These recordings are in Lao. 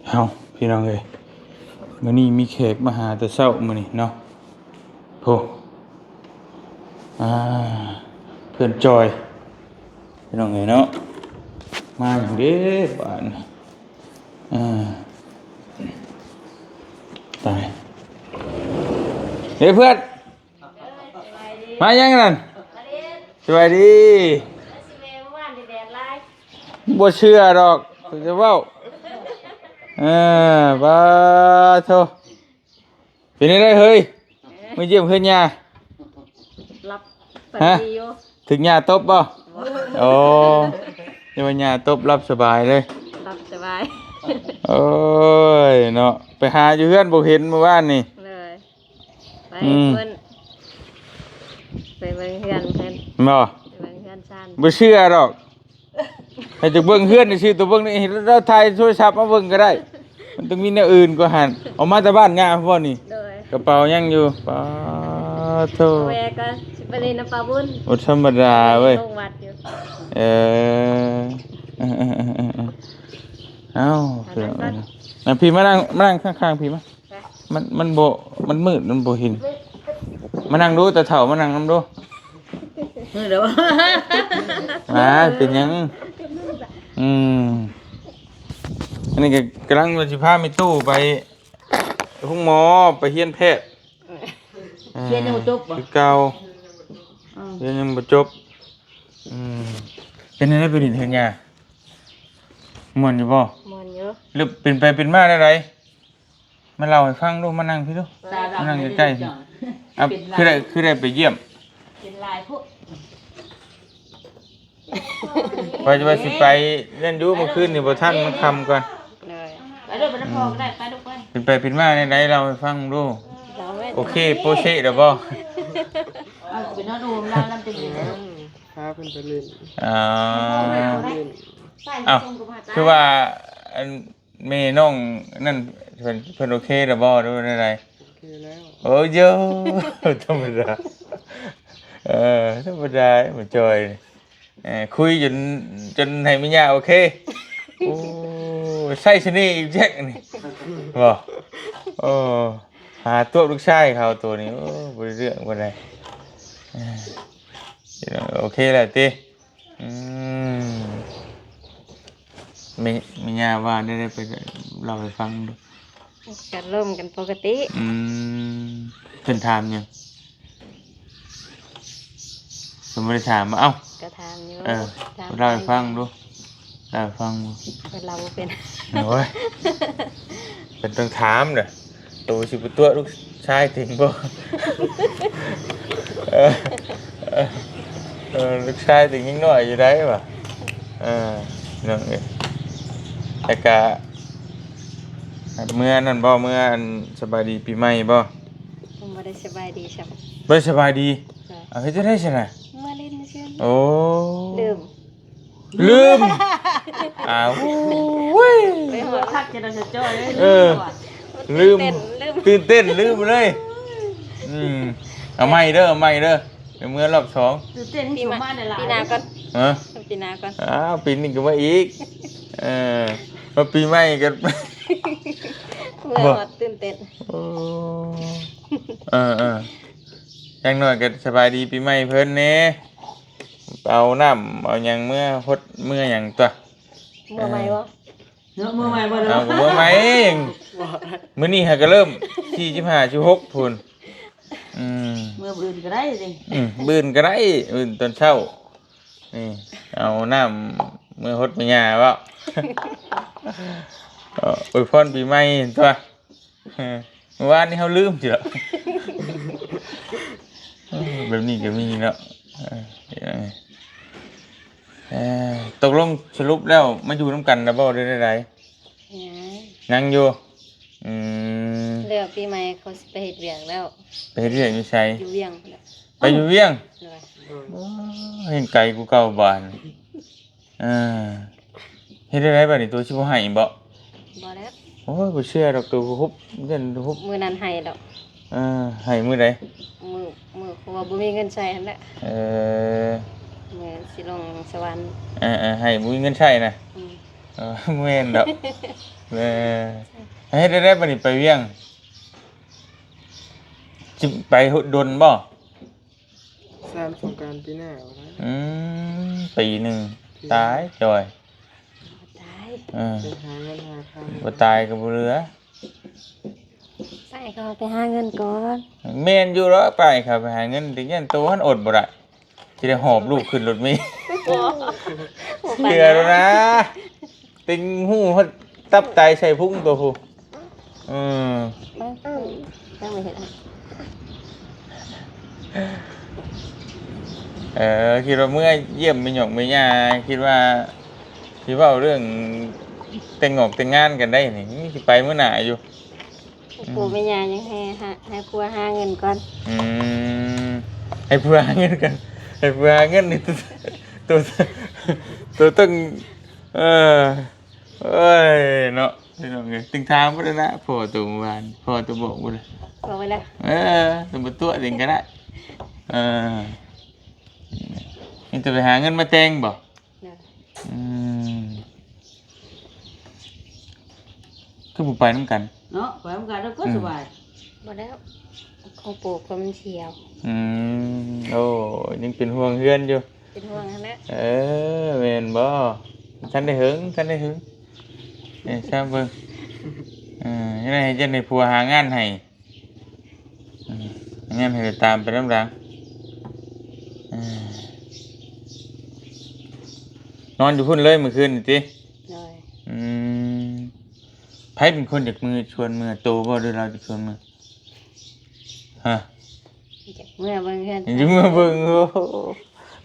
ເອົາ ພີ່ນ້ອງເອີຍ ມື້ນີ້ມີແຂກມາຫາແຕ່ເຊົ້າມື້ນີ້ເນາະ. ໂອ້ ອ່າ ເພື່ອນຈອຍ ພີ່ນ້ອງເອີຍເນາະ ມາຫຍັງເດ້ບາດນີ້. ອ່າ ຕາຍເດ້ເພື່ອນ ເອີ ສະບາຍດີ ມາຫຍັງນັ້ນ? ມາຫຼິ້ນ ສະບາຍດີ ມາຊິແວ່ມື້ວານນີ້ແດດຫຼາຍ ບໍ່ເຊື່ອດອກ ຂ້ອຍຈະເວົ້າ. ເອີ ປາໂທ ເປັນຈັ່ງໃດເຮີ້ຍ? ເອີ ມາຢ້ຽມເຮືອນຍ່າ ຫຼັບ ຝັນ ຮະ? ດີຢູ່ ຖືກຍ່າຕົບບໍ່? ບໍ່ ໂອ້ ເອີ້ນວ່າຍ່າຕົບ ຫຼັບສະບາຍເລີຍ ຫຼັບສະບາຍ. ໂອ້ຍເນາະ ໄປຫາຢູ່ເຮືອນບໍ່ເຫັນມື້ວານນີ້ ເລີຍ ໄປ ອືມ ເພິ່ນ ໄປເບິ່ງເຮືອນເພິ່ນ ບໍ່ ໄປເບິ່ງເຮືອນຊານ ບໍ່ເຊື່ອດອກ. ໃຫ້ຈະເບິ່ງເຮືອນຊື່ໆ ຕົວເບິ່ງນີ້ ເຮົາຖ່າຍໂທລະສັບມາເບິ່ງກໍໄດ້ ມັນຕ້ອງມີແນວອື່ນກວ່າຫັ້ນ. ອອກມາແຕ່ບ້ານຍ່າພຸ້ນບໍ່ນີ້? ໂດຍ ກະເປົາຍັງຢູ່ ປາໂທ ແວ່ກ່ອນ ຊິໄປຫຼິ້ນນຳປ້າບຸນ ບໍ່ທຳມະດາເວີຍ ລົງວັດຢູ່. ເອີ ເອົ້າ ເອົາ ພີ່ມານັ່ງ ມານັ່ງຂ້າງໆ ພີ່ມາ. ໄປ ມັນ ມັນບໍ່ ມັນມືດ ມັນບໍ່ເຫັນ. ມານັ່ງດູ ຕາເຖົ້າ ມານັ່ງນຳດູ. ມືດແລ້ວ ມາ ເປັນຫຍັງ? ອືມ ອັນນີ້ກໍກຳລັງວ່າຊິພາແມ່ຕູ້ໄປໂຮງໝໍ ໄປຮຽນແພດ. ຮຽນຍັງບໍ່ຈົບບໍ່? ຄືເກົ່າ ອືມ ຮຽນຍັງບໍ່ຈົບ. ອືມ ເປັນແນວໃດໄປຫຼິ້ນເຮືອນຍ່າ? ມ່ວນຢູ່ບໍ່? ມ່ວນຢູ່. ຫຼືເປັນໄປເປັນມາແນວໃດ? ມາເລົ່າໃຫ້ຟັງດູ ມານັ່ງພີ້ດູ ມານັ່ງໃກ້ໆ. ອ່ະ ຄືໄດ້ ຄືໄດ້ໄປຢ້ຽມ ເປັນຫຼາຍພຸ້ນ ວ່າຈະວ່າຊິໄປນັ້ນຢູ່ ມື້ຄືນນີ້ບໍ່ທັນ ມັນຄ່ຳກ່ອນ. ໂດຍ ໄປໂລດ ໄປນຳພໍ່ກໍໄດ້ ໄປລູກໄປ. ເປັນໄປເປັນມາແນວໃດ ເລົ່າໃຫ້ຟັງດູ. ໂອເຄ ໂປເຊແລ້ວບໍ່? ເອົາ ຊິໄປນອນໂຮມລາວນຳ ເປັນຫຍັງ? ພາເພິ່ນໄປຫຼິ້ນ ອ່າ ເອົາ ຄືວ່າ ອັນ ແມ່ນ້ອງນັ້ນເພິ່ນ ເພິ່ນໂອເຄແລ້ວບໍ່ ຫຼືວ່າແນວໃດ? ໂອເຄແລ້ວ. ໂອ້ໂຢ ທຳມະດາ ເອີ ທຳມະດາ ມາຈ່ອຍ ເອີ ຄຸຍຈົນ ຈົນໃຫ້ແມ່ຍ່າໂອເຄ. ໂອ້ ໃຊ້ສະເໜ່ອີກແຈັກນີ້ ບໍ່? ໂອ້ ຫາຕົວະລູກຊາຍເຂົາໂຕນີ້ ໂອ້ ບໍ່ໄດ້ເລື່ອງປານໃດ. ເອີ ໂອເຄແລ້ວຕິ? ອືມ ແມ່ ແມ່ຍ່າວ່າແນວໃດ ໄປເລົ່າໃຫ້ຟັງດູ. ກໍລົມກັນປົກກະຕິ. ອືມ ເພິ່ນຖາມຫຍັງ? ເພິ່ນບໍ່ໄດ້ຖາມ. ເອົ້າ ກໍຖາມຢູ່. ເອີ ຖາມ ເລົ່າໃຫ້ຟັງດູ. ເລົ່າໃຫ້ຟັງດູ. ເພິ່ນເລົ່າບໍ່ເປັນ. ໂອ້ຍ ເພິ່ນຕ້ອງຖາມເດີ້. ໂຕຊິບໍ່ຕົວະລູກຊາຍເຕັງບໍ່? ເອີ ເອີ ເອີ ລູກຊາຍເຕັງຍັງນ້ອຍຢູ່ໃດ໋ຫວາ. ເອີ ນ້ອງເອີຍ ແລ້ວກະ ເມືອນັ້ນບໍ່? ເມືອອັນສະບາຍດີປີໃໝ່ບໍ່? ບໍ່ໄດ້ສະບາຍດີຊ້ຳ. ບໍ່ໄດ້ສະບາຍດີ? ເອີ ເອົາ ເຮັດຈັ່ງໃດຊັ້ນນະ? ເມືອຫຼິ້ນຊື່ໆ. ໂອ້ ລືມ. ລືມ ອ້າວ ໂອ້ຍ ໄປຮອດຄັກຈັ່ງໃດສະຈ່ອຍເລີຍ. ເອີ ລືມ ຕື່ນເຕັ້ນ ລືມ ຕື່ນເຕັ້ນ ລືມເລີຍ. ອືມ ເອົາໃໝ່ເດີ້ ເອົາໃໝ່ເດີ້ ດຽວເມືອລອບສອງ. ຕື່ນເຕັ້ນ ປີໜ້າ ປີໜ້າກ່ອນ. ຮະ? ປີໜ້າກ່ອນ. ອ້າວ ປີນີ້ກໍມາອີກ. ເອີ ມາປີໃໝ່ກໍ ເມືອຮອດ ຕື່ນເຕັ້ນ. ໂອ້ ເອີໆ ຢ່າງໜ້ອຍກໍສະບາຍດີປີໃໝ່ເພິ່ນແດ່. ເອົານ້ຳເອົາຫຍັງເມືອຫົດເມືອຫຍັງຕົວະ. ເມືອໃໝ່ບໍ່? ເນາະ ເມືອໃໝ່ບໍ່? ເອົາ ກໍເມືອໃໝ່ເອງ. ມື້ນີ້ຫາກໍເລີ່ມສີ່ສິບຫ້າ ສິບຫົກພຸ້ນ. ອືມ ເມືອມື້ອື່ນກໍໄດ້ຕິ. ອືມ ມື້ອື່ນກໍໄດ້ ມື້ອື່ນຕອນເຊົ້າ. ນີ້ ເອົານ້ຳເມືອຫົດແມ່ຍ່າເວົ້າ. ເອີ ອວຍພອນປີໃໝ່ຕົວະ. ເອີ ມື້ວານນີ້ເຮົາລືມຕິລະ. ເອີ ແບບນີ້ກໍມີເນາະ. ເອີ ເປັນຫຍັງ? ເອີ ຕົກລົງສະຫຼຸບແລ້ວມາຢູ່ນຳກັນແລ້ວບໍ່ ຫຼືໃດ? ຍັງ ຍັງຢູ່. ອືມ ແລ້ວປີໃໝ່ເຂົາຊິໄປເຮັດວຽກແລ້ວ. ໄປເຮັດວຽກຢູ່ໃສ? ຢູ່ວຽງພຸ້ນແຫຼະ. ໄປຢູ່ວຽງ? ໂດຍ. ໂອ້ ແຮ່ງໄກກວ່າເກົ່າບາດ. ເອີ ເຮັດແນວໃດບາດນີ້ ໂຕຊິບໍ່ໄຫ້ບໍ? ບໍ່ແລ້ວ. ໂອ້ຍ ບໍ່ເຊື່ອດອກ ໂຕຫຸບ ຢ້ານຫຸບ. ມື້ນັ້ນໄຫ້ດອກ. ເອີ ໄຫ້ມື້ໃດ? ມື້ ມື້ເພາະວ່າບໍ່ມີເງິນໃຊ້ຫັ້ນແຫຼະ. ເອີ ມື້ຊິລົງສະຫວັນ. ເອີໆ ໄຫ້ບໍ່ມີເງິນໃຊ້ນະ. ອືມ ເອີ ບໍ່ແມ່ນດອກ. ແມ່ ເຮັດໄດ້ໄດ໋ບັດນີ້ໄປວຽງ ຊິໄປດົນບໍ່? ສາມສົງການປີໜ້າ ອືມ ປີໜຶ່ງ ຕາຍຈ່ອຍ ຕາຍ ເອີ ໄປຫາເງິນຫາຄຳ ບໍ່ຕາຍກໍບໍ່ເຫຼືອ ໄປ ເຂົາໄປຫາເງິນກ່ອນ ແມ່ນຢູ່ດອກ ໄປ ເຂົາໄປຫາເງິນ ແຕ່ຢ້ານໂຕຫັ້ນອົດບໍ່ໄດ້ ຊິໄດ້ຫອບລູກຂຶ້ນລົດເມ ບໍ່ ບໍ່ປານນັ້ນ ເທື່ອແລ້ວນະ ຕິງຫູຮອດຕັບໄຕໃສ່ພຸງຕົວຜູ້ ເອີ ເອີ ຍັງບໍ່ເຫັນ ເອີ ຄິດວ່າເມືອຢ້ຽມແມ່ຫຍອກແມ່ຍ່າ ຄິດວ່າຊິເວົ້າເລື່ອງແຕ່ງງອກແຕ່ງງານກັນໄດ໋ນີ້ ມີຊິໄປມື້ໜ້າຢູ່. ປູ່ແມ່ຍ່າຍັງໃຫ້ຫາ ໃຫ້ຜົວຫາເງິນກ່ອນ ອືມ ໃຫ້ຜົວຫາເງິນກ່ອນ ໃຫ້ຜົວຫາເງິນນີ້ ໂຕ ໂຕ ໂຕຕ້ອງ ເອີ ໂອ້ຍເນາະ ພີ່ນ້ອງເອີຍ ຈຶ່ງຖາມບໍ່ໄດ້ນະ ພໍ່ໂຕເມື່ອວານ ພໍ່ໂຕບອກບໍ່ໄດ້ ບອກໄປແລ້ວ ເອີ ໂຕບໍ່ຕົວະເອງກໍໄດ້ ເອີ ມີແຕ່ໄປຫາເງິນມາແຕ່ງບໍ່? ໂດຍ ອືມ ຄືບໍ່ໄປນຳກັນເນາະ ໄປນຳກັນແລ້ວກໍ ອືມ ສະບາຍ ບໍ່ແລ້ວ ຂອງປູກໍມັນສ່ຽວ ອືມ ໂອ້ ຍັງເປັນຫ່ວງເຮືອນຢູ່ ເປັນຫ່ວງຫັ້ນແຫຼະ ເອີ ແມ່ນບໍ່? ທັນໄດ້ເຫິງ ທັນໄດ້ເຫິງ ເອີ ຊາເບິ່ງ ເອີ ຈັ່ງໃດ ຈັ່ງໃດຜົວຫາງານໃຫ້ ອືມ ງານໃຫ້ໄດ້ຕາມໄປນຳຫຼັງ ເອີ ນອນຢູ່ພຸ້ນເລີຍມື້ຄືນນີ້ຕິ? ໂດຍ ອືມ ໃຜເປັນຄົນຢາກມື ຊວນເມືອ ໂຕບໍ່ ຫຼືລາວຈະຊວນມື? ຮະ ຢາກເມືອເບິ່ງເຮືອນ ຢາກເມືອເບິ່ງ ໂອ້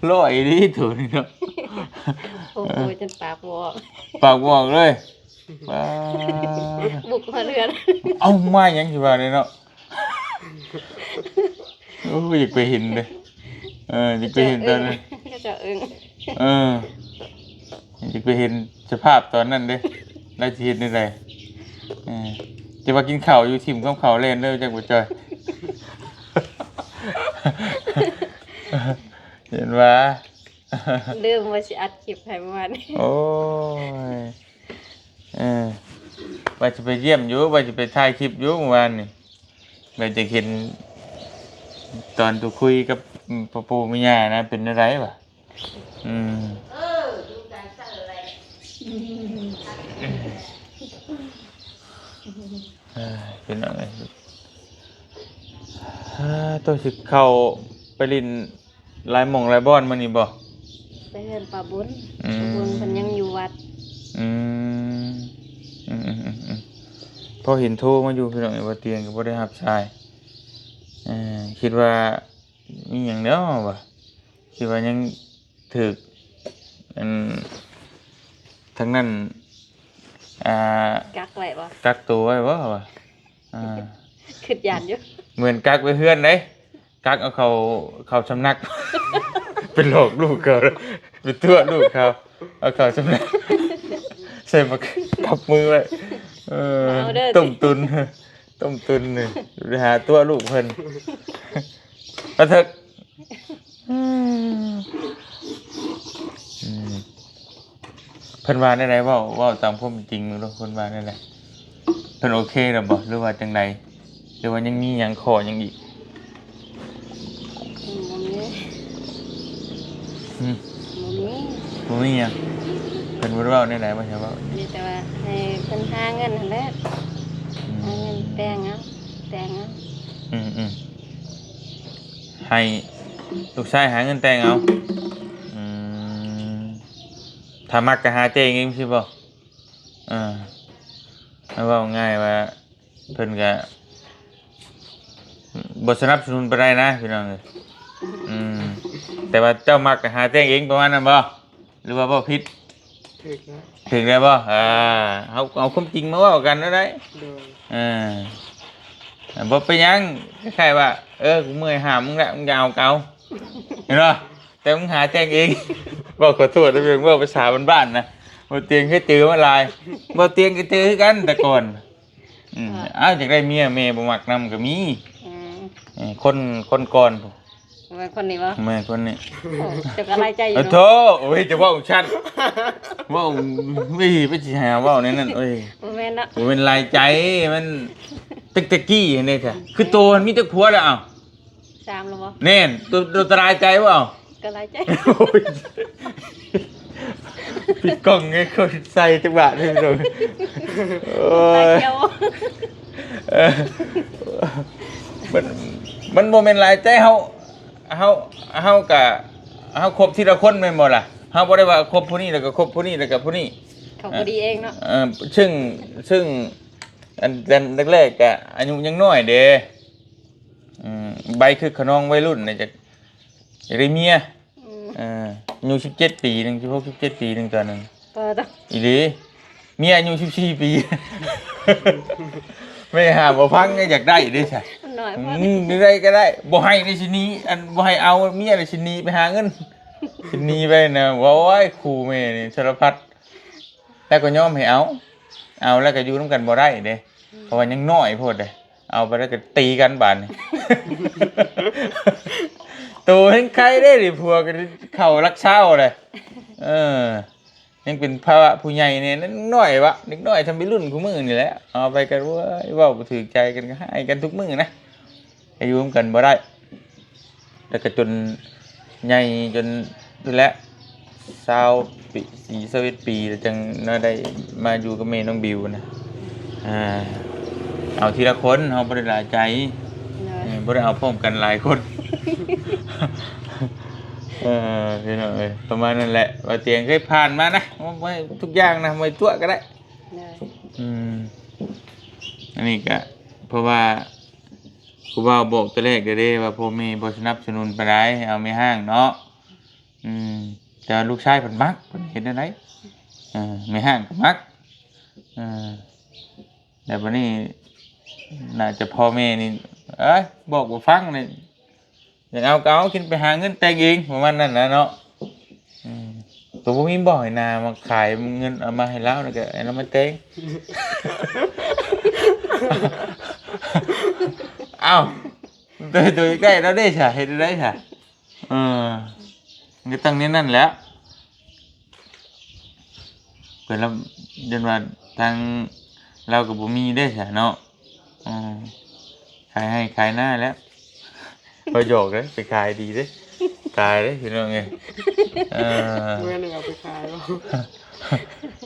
ຫຼໍ່ອີ່ຫຼີໂຕນີ້ເນາະ ໂອ້ໂຫ ຈົນປາກບໍ່ອອກ ປາກບໍ່ອອກເລີຍ ປ້າ ບຸກມາເຮືອນ ເອົ້າ ມາຫຍັງຊິວ່າເດ້ເນາະ ໂອ້ຍ ຢາກໄປເຫັນເດ້ ເອີ ຢາກໄປເຫັນຕອນນັ້ນ ເຂົາເຈົ້າເອີ້ນ ເອີ ຢາກໄປເຫັນສະພາບຕອນນັ້ນເດ້ ລາວຊິເຮັດແນວໃດ ເອີ ແຕ່ວ່າກິນເຂົ້າຢູ່ ຖິ້ມຄຳເຂົ້າແລ່ນເດີ ຈັກບໍ່ຈ່ອຍ ເຫັນວ່າ ລືມວ່າຊິອັດຄລິບໃຫ້ເມື່ອວານນີ້ ໂອ້ຍ ເອີ ວ່າຊິໄປຢ້ຽມຢູ່ ວ່າຊິໄປຖ່າຍຄລິບຢູ່ເມື່ອວານນີ້ ແບບຢາກເຫັນຕອນໂຕຄຸຍກັບ ອືມ ພໍ່ປູ່ແມ່ຍ່ານະ ເປັນແນວໃດວະ? ອືມ ເອີ ເປັນຫຍັງເອີຍ ເອີ ໂຕຊິເຂົ້າໄປຫຼິ້ນ ຫຼາຍໝ່ອງຫຼາຍບ່ອນມື້ນີ້ບໍ່? ໄປເຮືອນປ້າບຸນ ອືມ ປ້າບຸນເພິ່ນຍັງຢູ່ວັດ ອືມ ອືມໆໆ ພໍເຫັນໂທມາຢູ່ພີ່ນ້ອງເອີຍ ບໍ່ຕຽງກໍບໍ່ໄດ້ຮັບສາຍ ເອີ ຄິດວ່າມີຫຍັງແລ້ວຫວາ ຄິດວ່າຍັງຖືກ ອັນ ທາງນັ້ນ ອ່າ ກັກໄວ້ບໍ່? ກັກໂຕໄວ້ບໍ່ຫວາ ອ່າ ຄິດຢ້ານຢູ່ ເໝືອນກັກໄວ້ເຮືອນເດ້ ກັກເອົາເຂົ້າ ເຂົ້າສຳນັກ ໄປຫຼອກລູກເຂົາ ໄປຕົວະລູກເຂົາ ເອົາເຂົ້າສຳນັກ ໃສ່ໝາກ ກັບມືໄວ້ ເອີ ເອົາເດີ ຕົ້ມຕຸນ ຕົ້ມຕຸນນີ້ ໄປຫາຕົວະລູກເພິ່ນ ປະເຖິກ ອືມ ອືມ ເພິ່ນວ່າແນວໃດ ເວົ້າ ເວົ້າຕາມຄວາມເປັນຈິງເບິ່ງດູ ເພິ່ນວ່າແນວໃດ ເພິ່ນໂອເຄແລ້ວບໍ່ ຫຼືວ່າຈັ່ງໃດ ຫຼືວ່າຍັງມີຫຍັງ ຂໍ້ຫຍັງອີກ? ອືມ ບໍ່ມີ ຫືມ ບໍ່ມີ ບໍ່ມີຫຍັງ ເພິ່ນບໍ່ໄດ້ເວົ້າແນວໃດບໍ່ ຈະເວົ້າ ມີແຕ່ວ່າໃຫ້ເພິ່ນຫາເງິນຫັ້ນແຫຼະ ອືມ ຫາເງິນແຕ່ງເອົາ ແຕ່ງເອົາ ອືມໆ ໃຫ້ລູກຊາຍຫາເງິນແຕ່ງເອົາ ອືມ ຖ້າມັກກໍຫາແຕ່ງເອງຊີ້ບໍ່? ເອີ ເວົ້າງ່າຍວ່າເພິ່ນກໍບໍ່ສະໜັບສະໜູນປານໃດນະ ພີ່ນ້ອງເອີຍ ອືມ ແຕ່ວ່າເຈົ້າມັກກໍຫາແຕ່ງເອງ ປະມານນັ້ນບໍ່? ຫຼືວ່າເວົ້າຜິດ? ຖືກແລ້ວ ຖືກແລ້ວບໍ່? ອ່າ ເຮົາເອົາຄວາມຈິງມາເວົ້າກັນເນາະໄດ໋ ໂດຍ ເອີ ບໍ່ເປັນຫຍັງ ຄ້າຍໆວ່າ ເອີ ກູເມື່ອຍຫາມຶງລະ ມຶງຈະເອົາກໍເອົາ ເຫັນບໍ່? ແຕ່ມຶງຫາແຕ່ງເອງ ເວົ້າຂໍໂທດເດີ ເວົ້າພາສາບ້ານໆນະ ບໍ່ຕຽງເຄີຍເຈີມາຫຼາຍ ບໍ່ຕຽງກໍເຈີຄືກັນແຕ່ກ່ອນ ອືມ ອ້າວ ຢາກໄດ້ເມຍ ແມ່ບໍ່ມັກນຳກໍມີ ອືມ ເອີ ຄົນ ຄົນກ່ອນພຸ້ນ ແມ່ນຄົນນີ້ບໍ່? ແມ່ນຄົນນີ້. ໂອ້ ເຈົ້າກໍຫຼາຍໃຈຢູ່ ໂອ້ໂທ ເນາະ. ໂອ້ຍ ຈະເວົ້າຊັ້ນ ເວົ້າ ເອີຍ ໄປຊິຫາເວົ້າແນວນັ້ນ ໂອ້ຍ ບໍ່ແມ່ນເນາະ. ບໍ່ແມ່ນຫຼາຍໃຈ ມັນ ແຕ່ ແຕ່ກີ້ຫັ້ນເດ້ ຄືໂຕຫັ້ນມີຈັກຜົວແລ້ວ? ເອົ້າ ສາມແລ້ວບໍ່? ແນ່ນ ໂຕ ໂຕຕະຫຼາຍໃຈບໍ່? ເອົ້າ ກໍຫຼາຍໃຈ. ໂອ້ຍ ປິດກ້ອງໃຫ້ເຂົາໃສ່ຈັກບາດເດ້. ໂອ້ຍ ເອີ ມັນ ມັນບໍ່ແມ່ນຫຼາຍໃຈ ເຮົາ ເຮົາ ເຮົາກະ ເຮົາຄົບທີລະຄົນແມ່ນບໍ່ລະ? ເຮົາບໍ່ໄດ້ວ່າຄົບຜູ້ນີ້ແລ້ວກໍຄົບຜູ້ນີ້ແລ້ວກໍຜູ້ນີ້ ເຂົາບໍ່ດີເອງເນາະ. ເອີ ເຊິ່ງ ເຊິ່ງ ອັນ ແຕ່ແລກໆກະອາຍຸຍັງນ້ອຍເດ້. ອືມ ໃບຄຶກຂະນອງໄວລຸ້ນນີ້ ຈະ ຈະໄດ້ເມຍ. ອືມ ເອີ ອາຍຸສິບເຈັດປີໜຶ່ງ ສິບຫົກ ສິບເຈັດປີໜຶ່ງຕອນນັ້ນ. ປາດ ອີ່ຫຼີ ເມຍອາຍຸສິບສີ່ປີ. ແມ່ຫາບໍ່ຟັງ ຢາກໄດ້ເດ້ຊະ. ມັນນ້ອຍໂພດ. ອືມ ໄດ້ກໍໄດ້ ບໍ່ໃຫ້ນີ້ຊິໜີ ອັນ ບໍ່ໃຫ້ເອົາເມຍນີ້ຊິໜີໄປຫາເງິນ ຊິໜີໄປນະ. ໂອ້ຍ ຄູ່ແມ່ນີ້ສາລະພັດ. ແລ້ວກໍຍອມໃຫ້ເອົາ ເອົາແລ້ວກໍຢູ່ນຳກັນບໍ່ໄດ້ເດ້ ອືມ ເພາະວ່າຍັງນ້ອຍໂພດເດ້. ເອົາໄປແລ້ວກໍຕີກັນບາດນີ້. ໂຕແຮ່ງໄຄເດ້ນີ້ ຜົວກໍເຂົ້າຫຼັກຊາວເດ້. ເອີ ຍັງເປັນພາວະຜູ້ໃຫຍ່ແດ່ ນ້ອຍວະ ເດັກນ້ອຍທຳໄປລຸ້ນຄູ່ມື້ນີ້ແຫຼະ. ເອົາໄປກັນ ໂອ້ຍ ເວົ້າບໍ່ຖືກໃຈກັນ ກໍຮ້າຍກັນທຸກມື້ນະ ກໍຢູ່ນຳກັນບໍ່ໄດ້. ແລ້ວກໍຈົນໃຫຍ່ຈົນພຸ້ນແຫຼະ ຊາວປີ ຊາວເອັດປີ ແລ້ວຈັ່ງມາໄດ້ມາຢູ່ກັບແມ່ນ້ອງບິວນະ. ອ່າ ເອົາທີລະຄົນ ເຮົາບໍ່ໄດ້ຫຼາຍໃຈ. ໂດຍ ເອີ ບໍ່ໄດ້ເອົາພ້ອມກັນຫຼາຍຄົນ. ເອີ ພີ່ນ້ອງເອີຍ ປະມານນັ້ນແຫຼະ ວ່າຕຽງເຄີຍຜ່ານມານະ ບໍ່ໃຫ້ທຸກຢ່າງນະ ບໍ່ໃຫ້ຕົວະກໍໄດ້. ໂດຍ ອືມ ອັນນີ້ກະ ເພາະວ່າ ຄູບາວບອກແຕ່ແລກແລ້ວເດ້ວ່າ ພໍ່ແມ່ບໍ່ສະໜັບສະໜູນປານໃດ ເອົາແມ່ຮ້າງເນາະ. ອືມ ແຕ່ວ່າລູກຊາຍເພິ່ນມັກ ເພິ່ນເຮັດແນວໃດ ເອີ ແມ່ຮ້າງກໍມັກ. ເອີ ແລ້ວບັດນີ້ໜ້າຈະພໍ່ແມ່ນີ້ ເອີຍ ບອກບໍ່ຟັງນີ້ ຢາກເອົາກໍເອົາ ຄິດໄປຫາເງິນແຕ່ງເອງ ປະມານນັ້ນນະເນາະ. ອືມ ໂຕບໍ່ມີບໍ່ໃຫ້ນາມາຂາຍເງິນ ເອົາມາໃຫ້ລາວ ແລ້ວກໍໃຫ້ລາວມາແຕ່ງ. ອ້າວ ໂຕ ໂຕຢາກໄດ້ແລ້ວເດ້ຊະ ເຮັດແນວໃດຊະ? ເອີ ມັນກໍຕ້ອງແນວນັ້ນແຫຼະ. ເພິ່ນລະ ຢ້ານວ່າທາງລາວກໍບໍ່ມີເດ້ຊະເນາະ. ເອີ ຂາຍໄຮ່ຂາຍນາແລ້ວ. ບໍ່ຢອກເດ້ ໄປຂາຍດີເດ້ ຕາຍເດ້ພີ່ນ້ອງເອີຍ. ເອີ ແມ່ນເອົາໄປຂາຍບໍ່?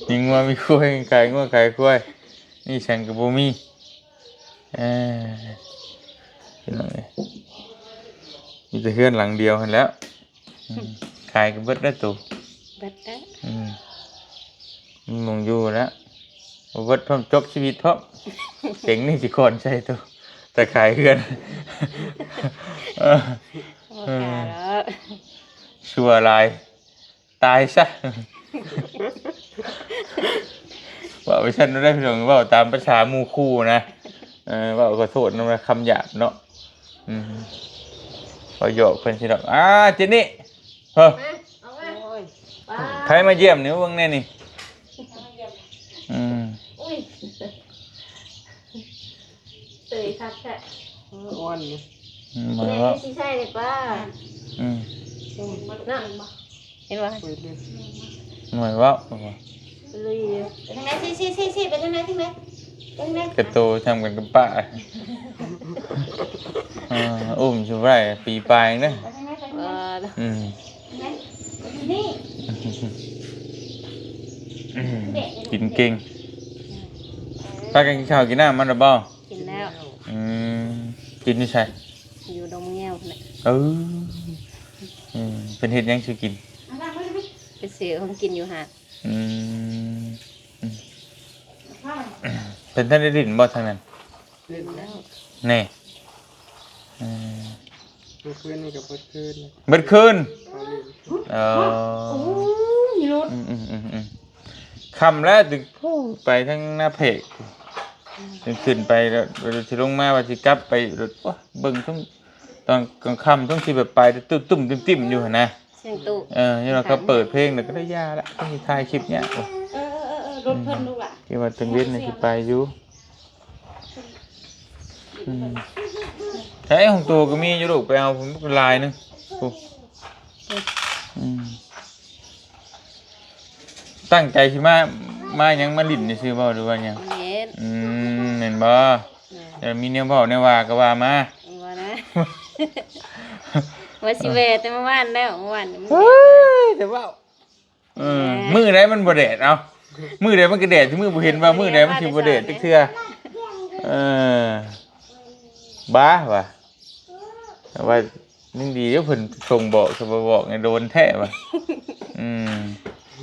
ມີງົວມີຄວາຍ ຂາຍງົວຂາຍຄວາຍ ມີຫຍັງກໍບໍ່ມີ. ເອີ ພີ່ນ້ອງເອີຍ ມີແຕ່ເຮືອນຫຼັງດຽວຫັ້ນແຫຼະ. ອືມ ຂາຍກໍເບິດແລ້ວໂຕ ເບິດແລ້ວ. ອືມ ມີໝ່ອງຢູ່ແລ້ວ ບໍ່ເບິດພ້ອມ ຈົບຊີວິດພ້ອມ. ເຈັງນີ້ຊິຄອນໃສ່ໂຕ ແຕ່ຂາຍເຮືອນ. ເອີ ບໍ່ກ້າແລ້ວ ຊົ່ວຫຼາຍ ຕາຍຊະ. ເວົ້າໄປຊັ້ນເດ້ພີ່ນ້ອງ ເວົ້າຕາມພາສາໝູ່ຄູ່ນະ. ເອີ ເວົ້າຂໍໂທດນຳຄຳຫຍາບເນາະ. ອືມ ເວົ້າຢອກເພິ່ນຊິດອກ. ອ່າ ເຈນນີ້ ເຮີ ມາ ເອົາມາ ໂອ້ຍ ໃຜມາຢ້ຽມນີ້ ເບິ່ງແດ່ນີ້. ອືມ ອຸ້ຍ ເຕີຍຄັກແທ້ ເອີ ອ່ອນຢູ່. ອືມ ບໍ່ໄດ້ເວົ້າ ແມ່ຊິໃສ່ໄດ້ປະ? ອືມ ເນາະ ເຫັນບໍ່? ບໍ່ໄດ້ເວົ້າ ລຸຍຢູ່. ໄປທາງໃດ? ຊີ້ ຊີ້ ຊີ້ ຊີ້ ໄປທາງໃດ? ທາງໃດ? ກະໂຕຊ່ຳກັນກັບປ້າ. ເອີ ອຸ້ມຊິໄດ້ປີປາຍເດີ. ອືມ ນີ້ ກິນເກັ່ງ. ພາກັນກິນເຂົ້າກິນນ້ຳມາແລ້ວບໍ່? ກິນແລ້ວ. ອືມ ກິນຢູ່ໃສ? ຢູ່ດົງແງວພຸ້ນແຫຼະ. ເອີ ອືມ ເພິ່ນເຮັດຫຍັງສູ່ກິນ? ໄປຊື້ຂອງກິນຢູ່ຫ້າງ. ອືມ ອືມ ເພິ່ນທັນໄດ້ຫຼິ້ນບໍ່ທາງນັ້ນ? ຫຼິ້ນແລ້ວ ແນ່. ເອີ ເມື່ອຄືນນີ້ກໍເບິດຄືນ ເບິດຄືນ. ເອີ ອືມ ອືມ ອືມ ອືມ ຄ່ຳແລ້ວ ຕຶກ ໄປທາງນາເພກ ຂຶ້ນໄປແລ້ວ ຊິລົງມາວ່າຊິກັບໄປ ໂອ້ ເບິ່ງຊ່ວງຕອນກາງຄ່ຳ ຊ່ວງທີ່ແບບໄປຕຸ້ມໆຕິ້ມໆຢູ່ຫັ້ນນະ. ສຽງຕູ້ ເອີ ຍັງວ່າເຂົາເປີດເພງ ແລ້ວກໍໄດ້ຢ່າລະ ຕ້ອງຖ່າຍຄລິບຍາກ. ເອີ ເອີ ເອີ ລົດເພິ່ນລູກຫຼານ ທີ່ວ່າຕອນເວັນນີ້ຊິໄປຢູ່. ອືມ ໃຊ້ຂອງໂຕກໍມີຢູ່ລູກ ໄປເອົາພຸ້ນຫຼາຍໜຶ່ງ. ໂອ້ ອືມ ຕັ້ງໃຈຊິມາ ມາຫຍັງ ມາຫຼິ້ນຊື່ໆບໍ່ ຫຼືວ່າຫຍັງ? ແມ່ນ ອືມ ແມ່ນບໍ່? ແມ່ນ ແຕ່ມີແນວເວົ້າແນວວ່າກໍວ່າມາ ວ່ານະ ວ່າຊິແວ່ແຕ່ມື້ວານແລ້ວ ມື້ວານນີ້ມັນ ເຮີ້ຍ ແຕ່ເວົ້າ ເອີ ແມ່ນ ມື້ໃດມັນບໍ່ແດດ ເອົ້າ ມື້ໃດມັນກໍແດດ ມື້ບໍ່ເຫັນວ່າມື້ໃດມັນຊິບໍ່ແດດຈັກເທື່ອ ເອີ ບ້າວ່າ ແຕ່ວ່າຍັງດີເດ້ ເພິ່ນສົ່ງບອກ ຖ້າບໍ່ບອກນີ້ໂດນແທ້ວ່າ ອືມ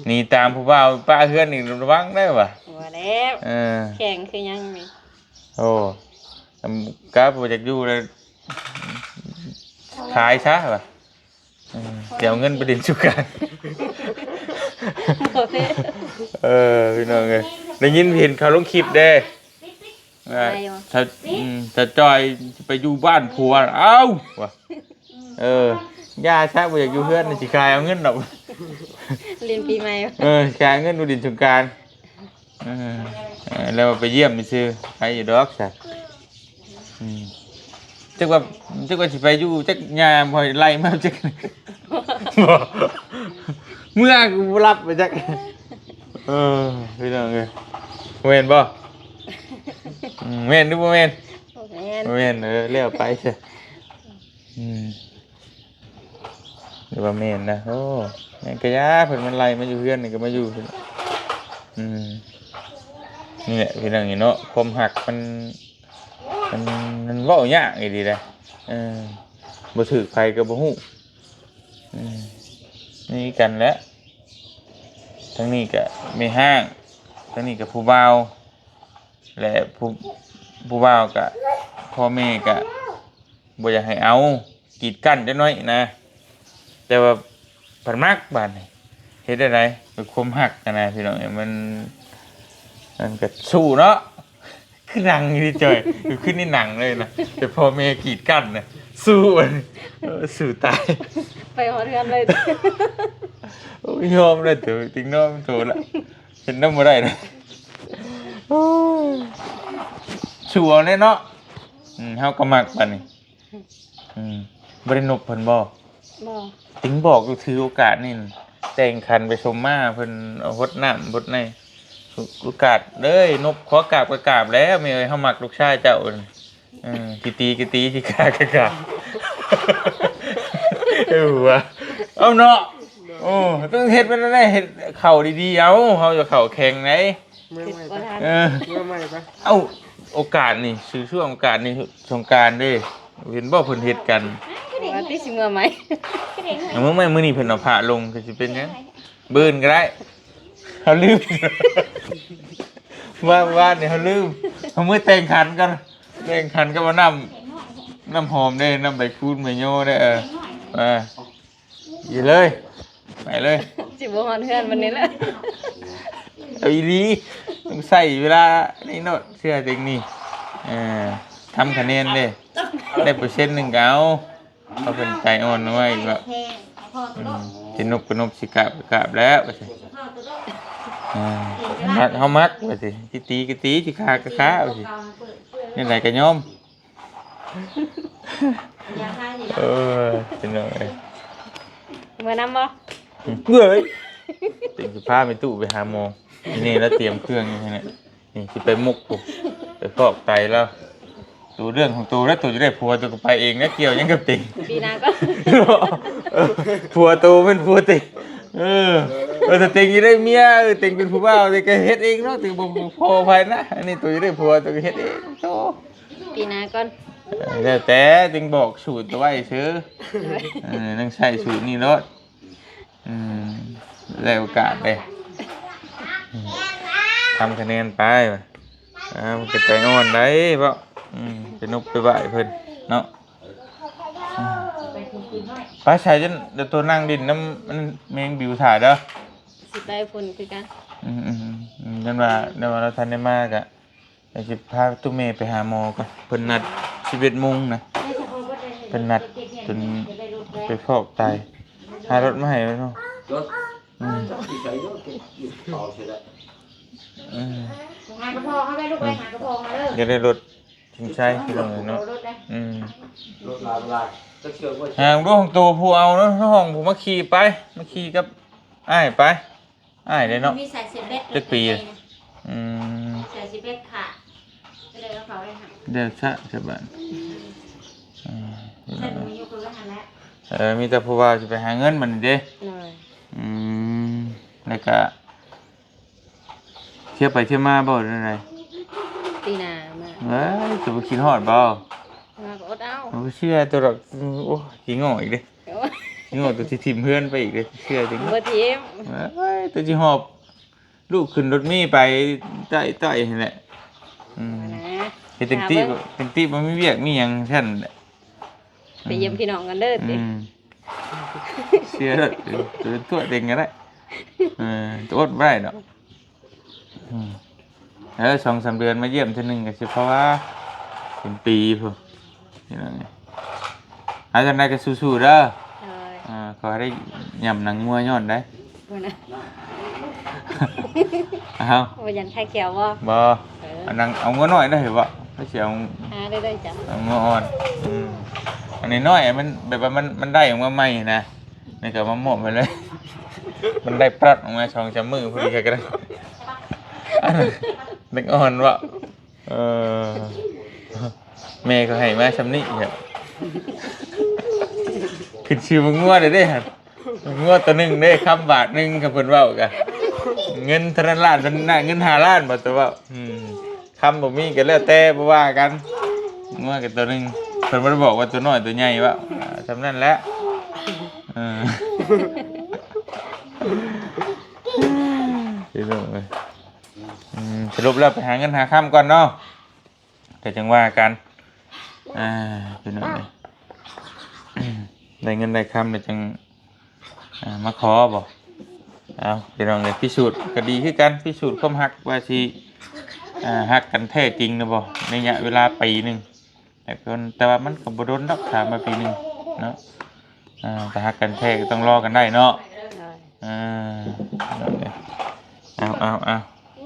ໜີຕາມຜູ້ບ່າວປະເຮືອນນີ້ລະວັງໄດ້ວ່າ ບໍ່ແລ້ວ ເອີ ແຂງຄືຫຍັງນີ້ ໂອ້ ອຳ ກະບໍ່ຢາກຢູ່ແລ້ວ ຂາຍຊະວ່າ ອືມ ຊິເອົາເງິນໄປຫຼິ້ນສົງການ ບໍ່ແມ່ນ ເອີ ພີ່ນ້ອງເອີຍ ໄດ້ຍິນເຫັນເຂົາລົງຄລິບເດ້ ວ່າ ໄດ້ບໍ່? ສາວ ອືມ ສາວຈ້ອຍໄປຢູ່ບ້ານຜົວ ເອົ້າ ວ່າ ເອີ ຢ່າຊະ ບໍ່ຢາກຢູ່ເຮືອນ ຊິຂາຍເອົາເງິນດອກ ຫຼິ້ນປີໃໝ່ ເອີ ຊິຂາຍເອົາເງິນໄປຫຼິ້ນສົງການ ເອີ ເອີ ແລ້ວໄປຢ້ຽມຊື່ໆ ໃຜຢູ່ດອກຊະ ອືມ ຈັກວ່າ ຈັກວ່າຊິໄປຢູ່ຈັກ ຍ່າບໍ່ໃຫ້ໄລ່ມາຈັກ ບໍ່ ເມືອກໍບໍ່ຮັບໄປຈັກ ເອີ ພີ່ນ້ອງເອີຍ ແມ່ນບໍ່? ອືມ ແມ່ນຫຼືບໍ່ແມ່ນ? ບໍ່ແມ່ນ ບໍ່ແມ່ນ ເອີ ແລ້ວໄປຊະ ອືມ ຫຼືວ່າແມ່ນນະ ໂອ້ ແມ່ນກະຢ່າ ເພິ່ນມັນໄລ່ມາຢູ່ເຮືອນນີ້ກໍມາຢູ່ ອືມ ນີ້ແຫຼະ ພີ່ນ້ອງເນາະ ຄວາມຮັກມັນ ມັນ ມັນເວົ້າຍາກອີ່ຫຼີເດ້ ເອີ ບໍ່ຖືກໃຜກໍບໍ່ຮູ້ ອືມ ນີ້ກັນແຫຼະ ທາງນີ້ກະແມ່ຮ້າງ ທາງນີ້ກະຜູ້ບ່າວ ແລະ ຜູ້ ຜູ້ບ່າວກະ ພໍ່ແມ່ກະບໍ່ຢາກໃຫ້ເອົາ ກີດກັ້ນຈັກໜ້ອຍນະ ແຕ່ວ່າພັດມັກບາດນີ້ ເຮັດແນວໃດ ເປັນຄວາມຮັກຫັ້ນນະ ພີ່ນ້ອງເອີຍ ມັນ ມັນກະສູ້ເນາະ ຄືນັ່ງຢູ່ນີ້ຈ່ອຍ ຄືຂຶ້ນໃນໜັງເລີຍນະ ແຕ່ພໍ່ແມ່ກີດກັ້ນນະ ສູ້ ເອີ ສູ້ຕາຍ ໄປຮອດເຮືອນເລີຍ ໂອ້ຍ ຍອມແລ້ວ ເຕີ ຕິງນ້ອງໂຕລະ ເຮັດນຳບໍ່ໄດ້ນະ ໂອ້ຍ ສູ້ເອົາແຫຼະເນາະ ອືມ ເຮົາກໍມັກບາດນີ້ ອືມ ບໍ່ໄດ້ນົບເພິ່ນບໍ່? ບໍ່ ຕິງບອກຢູ່ ຖືໂອກາດນີ້ ແຕ່ງຂັນໄປສົມມາ ເພິ່ນເອົາຫົດນ້ຳຫົດໃນ ໂອກາດເລີຍ ນົບຂໍກາບກໍກາບແລ້ວ ແມ່ເອີຍ ເຮົາມັກລູກຊາຍເຈົ້າ ເອີ ຊິຕີກໍຕີ ຊິຂ້າກໍຂ້າ ເອີ ວ່າ ເອົາເນາະ ໂອ້ ຕ້ອງເຮັດແບບນັ້ນແຫຼະ ເຮັດເຂົ້າດີໆ ເອົາ ເຮົາຈະເຂົ້າແຂງໃດ ເມືອໃໝ່ໄປ ເອີ ເມືອໃໝ່ໄປ ເອົ້າ ໂອກາດນີ້ ຊື່ຊ່ວງໂອກາດນີ້ ສົງການເດ້ ເຫັນບໍ່ເພິ່ນເຮັດກັນ ວ່າຕິຊິເມືອໃໝ່ ເອົາ ເມືອໃໝ່ ມື້ນີ້ເພິ່ນເອົາພະລົງ ກໍຊິເປັນຫຍັງ ມື້ອື່ນກໍໄດ້ ເຮົາລືມ ວ່າ ວ່ານີ້ເຮົາລືມ ເຮົາມື້ແຕ່ງຂັນກ່ອນ ແຕ່ງຂັນກໍເອົານ້ຳ ນ້ຳຫອມເດ້ ນ້ຳໃບຄູນໃບໂຍເດ້ ເອີ ມາ ຢູ່ເລີຍ ໄປເລີຍ ຊິບໍ່ຮອດເຮືອນວັນນີ້ແຫຼະ ເອົາອີ່ຫຼີ ຕ້ອງໃຊ້ເວລານີ້ໂລດ ເຊື່ອເຕັງນີ້ ເອີ ທຳຄະແນນເດ້ ໄດ້ເປີເຊັນໜຶ່ງກໍເອົາ ເຂົາເປັນໃຈອ່ອນໄວ້ວ່າ ອືມ ຊິນົບກໍນົບ ຊິກາບກໍກາບແລ້ວວ່າຊັ້ນ ເອີ ມັກ ເຮົາມັກວ່າຊີ້ ຊິຕີກໍຕີ ຊິຂ້າກໍຂ້າວ່າຊີ້ ແນວໃດກໍຍອມ. ເອີ ພີ່ນ້ອງເອີຍ ເມືອນຳບໍ່? ເອີຍ ເຕັງຊິພາແມ່ຕູ້ໄປຫາໝໍ ນີ້ລະຕຽມເຄື່ອງຢູ່ຫັ້ນແຫຼະ ນີ້ຊິໄປມຸກພຸ້ນ ໄປຟອກໄຕລາວ ໂຕເລື່ອງຂອງໂຕແລ້ວ ໂຕຈະໄດ້ຜົວ ໂຕກໍໄປເອງນະ ກ່ຽວຫຍັງກັບເຕັງ ປີໜ້າກ່ອນ ເອີ ຜົວໂຕແມ່ນຜົວເຕັງ ເອີ ເອີ ຖ້າເຕັງຈະໄດ້ເມຍ ເອີ ເຕັງເປັນຜູ້ບ່າວ ເຕັງກໍເຮັດເອງເນາະ ເຕັງບໍ່ພໍໃຜນະ ອັນນີ້ໂຕຈະໄດ້ຜົວ ໂຕກໍເຮັດເອງ ໂຕ ປີໜ້າກ່ອນ ແລ້ວແຕ່ ຈຶ່ງບອກສູດໄວ້ຊື່ ເອີ ຕ້ອງໃຊ້ສູດນີ້ໂລດ ອືມ ໄດ້ໂອກາດເດ້ ອືມ ທຳຄະແນນໄປ ອ່າ ມັນກໍໃຈອ່ອນໄດ໋ເບາະ ອືມ ໄປນົບໄປໄຫວ້ເພິ່ນເນາະ ອືມ ໄປໃສ ຈະ ດຽວໂຕນັ່ງຫຼິ້ນນຳ ອັນ ແມງບິວຖ້າເດີ ຊິໄປພຸ້ນຄືກັນ ອືມໆໆ ຢ້ານວ່າ ຢ້ານວ່າລາວທັນໄດ້ມາກະ ດຽວຊິພາຕູ້ແມ່ໄປຫາໝໍກ່ອນ ເພິ່ນນັດສິບເອັດໂມງນະ ເພິ່ນນັດຈົນໄປຟອກໄຕ ຫາລົດມາໃຫ້ເນາະ ອືມ ອືມ ຫາກະເພາະເຮົາໄດ້ລູກເອີຍ ຫາກະເພາະເຮົາເດີ ຢາກໄດ້ລົດ ຊິງໄຊພີ່ນ້ອງເອີຍເນາະ. ອືມ ລົດລາວ ລາວຈັກເຊື່ອບໍ່? ຫາເບິ່ງດູຂອງໂຕຜູ້ເອົາເນາະ ຫ້ອງຜູ້ມາຂີ່ໄປ ມາຂີ່ກັບອ້າຍໄປ ອ້າຍເດ້ເນາະ. ມີສາຍສິບເອັດ ຈັກປີ? ອືມ ສາຍສິບເອັດຂາດ ກໍເລີຍເອົາເຂົາໄວ້ຫັ້ນ ເດີຊະສະບາຍ. ອືມ ອືມ ຊັ້ນມີຢູ່ຄືກັນຫັ້ນແຫຼະ. ເອີ ມີແຕ່ຜູ້ວ່າຊິໄປຫາເງິນບັດນີ້ເດ້. ໂດຍ. ອືມ ແລ້ວກະ ທ່ຽວໄປທ່ຽວມາບໍ່ ຫຼືແນວໃດ? ປີໜ້າມາ. ເອີຍ ຈະບໍ່ຄິດຮອດບໍ່? ມາກໍອົດເອົາ. ບໍ່ເຊື່ອຕົວດອກ. ໂອ້ຍ ຂີ້ງໍອີກເດ້. ໂອ້ຍ ຂີ້ງໍຕົວຊິຖິ້ມເຮືອນໄປອີກເດ້ ເຊື່ອຕິ. ບໍ່ຖິ້ມ. ເອີຍ ຕົວຊິຫອບລູກຂຶ້ນລົດເມໄປ ຕ້ອຍໆ ຫັ້ນແຫຼະ. ອືມ ເຮັດຈັ່ງຕິ ເປັນຕິບໍ່ມີວຽກມີຫຍັງຊັ້ນແຫຼະ. ໄປຢ້ຽມພີ່ນ້ອງກັນເດີຕິ. ອືມ ເຊື່ອເດີ ຕົວຕົວເຕັງກໍໄດ້. ເອີ ອົດບໍ່ໄດ້ດອກ. ອືມ ເອີ ສອງສາມເດືອນມາຢ້ຽມເທື່ອໜຶ່ງກໍຊິພໍວ່າ ເປັນປີພຸ້ນພີ່ນ້ອງ. ເອົາ ຈັ່ງໃດກໍສູ້ໆເດີ. ໂດຍ. ອ່າ ຂໍໃຫ້ໄດ້ຫຍ້ຳໜັງງົວຍ້ອນໄດ໋. ບໍ່ນະ ເອົາ ບໍ່ຢ້ານຄາຍແຂ້ວບໍ່? ບໍ່. ເອີ ເອົາໜັງ ເອົາງົວນ້ອຍໄດ້ເຫັນບໍ່? ໃຜຊິເອົາ ຫາໄດ້ໄດ້ຈ້ະ ເອົາງົວອ່ອນ. ອືມ ອັນນ້ອຍໆ ມັນແບບວ່າມັນ ມັນໄດ້ອອກມາໃໝ່ນະ ນີ້ກໍມາມອບໄວ້ເລີຍ. ມັນໄດ້ປລັດອອກມາສອງສາມມື້ພໍດີກໍໄດ້. ອັນນັ້ນເດັກອ່ອນບໍ່? ເອີ ແມ່ເຂົາໃຫ້ມາຊ່ຳນີ້ ຂຶ້ນຊື່ວ່າງົວເດ້ຫັ້ນ. ງົວຕົວໜຶ່ງເດ້ ຄຳບາດໜຶ່ງ ຄັນເພິ່ນເວົ້າກະ ເງິນເທົ່ານັ້ນລ້ານ ເງິນຫ້າລ້ານບໍ່ ຕົວເວົ້າ. ອືມ ຄຳບໍ່ມີກໍແລ້ວແຕ່ ບໍ່ວ່າກັນ. ງົວກໍຕົວໜຶ່ງ ເພິ່ນບໍ່ໄດ້ບອກວ່າຕົວນ້ອຍຕົວໃຫຍ່ເວົ້າ ອ່າ ຊ່ຳນັ້ນແຫຼະ. ເອີ ພີ່ນ້ອງເອີຍ. ອືມ ສະຫຼຸບແລ້ວໄປຫາເງິນຫາຄຳກ່ອນເນາະ ກໍຈັ່ງວ່າກັນ. ອ່າ ພີ່ນ້ອງເອີຍ ໄດ້ເງິນໄດ້ຄຳແລ້ວຈັ່ງ ອ່າ ມາຂໍບໍ່? ເອົາ ພີ່ນ້ອງເອີຍ ພິສູດກໍດີຄືກັນ ພິສູດຄວາມຮັກວ່າຊິ ອ່າ ຮັກກັນແທ້ຈິງຫຼືບໍ່ ໃນໄລຍະເວລາປີໜຶ່ງ. ແຕ່ ແຕ່ວ່າມັນກໍບໍ່ດົນດອກ ຖາມວ່າປີໜຶ່ງເນາະ. ອ່າ ຖ້າຮັກກັນແທ້ກໍຕ້ອງລໍກັນໄດ້ເນາະ. ໂດຍ. ອ່າ ເອົາ ເອົາ ເອົາ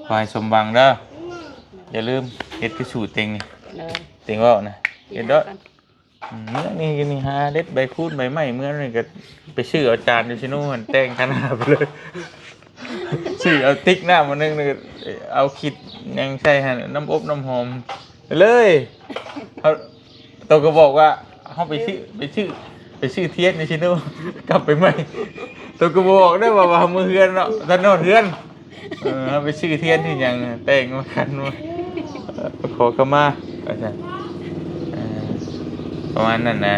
ຂໍໃຫ້ສົມຫວັງເດີ. ຢ່າລືມເຮັດພິສູດເຕັງນີ້. ໂດຍ. ເຕັງເວົ້ານະ ເຮັດໂດດ. ອືມ ມື້ນີ້ ນີ້ຫາເດັດໃບຄູນໃບໄມ້ ເມື່ອນີ້ກໍໄປຊື້ເອົາຈານຢູ່ຊິໂນຫັ້ນ ແຕ່ງຄະນາໄປເລີຍ. ຊື້ເອົາຕິກນ້ຳອັນໜຶ່ງ ເອົາຂີດຫຍັງໃສ່ຫັ້ນ ນ້ຳອົບນ້ຳຫອມໄປເລີຍ. ເຮົາ ໂຕກໍບອກວ່າ ເຮົາໄປຊື້ ໄປຊື້ ໄປຊື້ທຽນຢູ່ຊິໂນ ກັບໄປໃໝ່. ໂຕກໍບອກໄດ້ວ່າ ວ່າເມືອເຮືອນເນາະ ທ່ານນອນເຮືອນ. ເອີ ເຮົາໄປຊື້ທຽນທີ່ຫຍັງ ແຕ່ງມາຂັນມາ ຂໍເຂົ້າມາວ່າຊັ້ນ. ເອີ ປະມານນັ້ນນະ.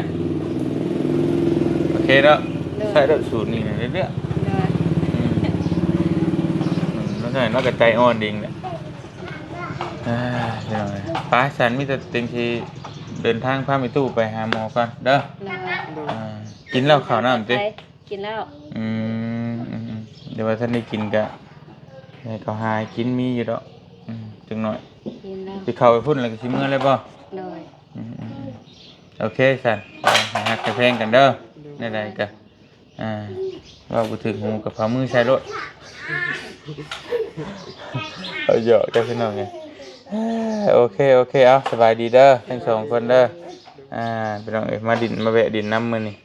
ໂອເຄເນາະ. ໂດຍ. ໃຊ້ລົດສູດນີ້ນະເລື້ອຍໆ. ໂດຍ. ອືມ ອືມ ນ້ອຍນ້ອຍກໍໃຈອ່ອນເອງແຫຼະ. ອ່າ ພີ່ນ້ອງເອີຍ ໄປຊັ້ນ ມີແຕ່ເຕັງຊິເດີນທາງພາແມ່ຕູ້ໄປຫາໝໍກ່ອນເດີ. ໂດຍ. ອ່າ ກິນແລ້ວເຂົ້ານ້ຳຕິ? ໄປ ກິນແລ້ວ. ອືມ ອືມ ອືມ ດຽວວ່າທັນໄດ້ກິນກະໃຫ້ເຂົາຫາກິນ ມີຢູ່ດອກ. ອືມ ຈັກໜ້ອຍ ກິນແລ້ວ. ຊິເຂົ້າໄປພຸ້ນແລ້ວກໍຊິເມືອເລີຍບໍ່? ໂດຍ. ອືມ ອືມ ອືມ ໂອເຄຊັ້ນ ໃຫ້ຮັກໃຫ້ແພງກັນເດີ. ໂດຍ. ແນວໃດກໍ ອ່າ ເວົ້າບໍ່ຖືກຫູກໍຝ່າມືໃສ່ໂລດ. ເອົາຫຍອກກັນພີ່ນ້ອງເອີຍ. ໂອເຄ ໂອເຄ ເອົາ ສະບາຍດີເດີ ທັງສອງຄົນເດີ. ອ່າ ພີ່ນ້ອງເອີຍ ມາດິນ ມາແວະດິນນຳມື້ນີ້.